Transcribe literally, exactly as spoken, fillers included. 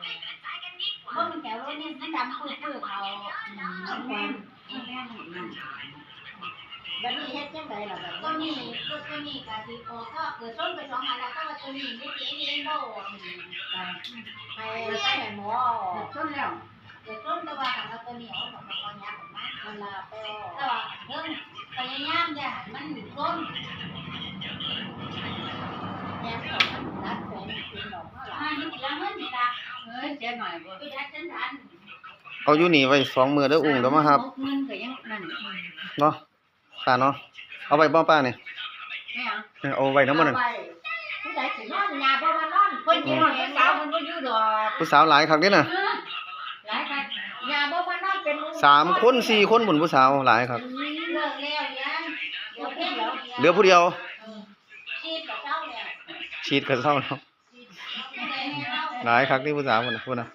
บ่มันแถวรถนี่มันดำปื้อๆเขา อืม บัดนี้เฮ็ดจังได๋ล่ะบัดนี้ ตัวนี้ ตัวนี้ก็สิออก ก็เกิดส้นไปสองอันแล้ว แต่ว่าตัวนี้ไม่เสียเองบ่ออก ให้ ให้หมอออก ส้นแล้ว เกิดส้น แต่ว่าคันเอาตัวนี้ออก ก็เอายัดออกมา นั่นล่ะ แต่ว่าเรื่องพยายามอย่าให้มันส้น แม่นของมันรัดแขนเป็นดอกมาหลาย อ่า นี่สิละเงินนี่ละ เอ้ย เสียหน่อยบ่ ไปดัดสันดาน เอาอยู่นี่ไว้สองมื้อเด้อ อุ้งเดี๋ยวมารับ หกหมื่นก็ยังนั่น เนาะ ป้าเนาะ เอาไว้บ่ป้านี่ ไม่เอา เออ เอาไว้นำบ่นั่น เอาไว้ ผู้ใดสินอน ย่าบ่มานอน คนที่นอนผู้สาวมันบ่อยู่ดอก ผู้สาวหลายคักเด้น่ะ เออ หลายคัก ย่าบ่มานอนเป็นหมู่ สามคน สี่คนพุ้น ผู้สาวหลายคัก เลิกแล้ว ย่า เดี๋ยวเพิ่นเดี๋ยว เหลือผู้เดียว เออ ฉีดก็เซาแล้ว ฉีดก็เซาแล้ว หลายคักนี่ผู้สาวพุ้นน่ะ พุ้นน่ะ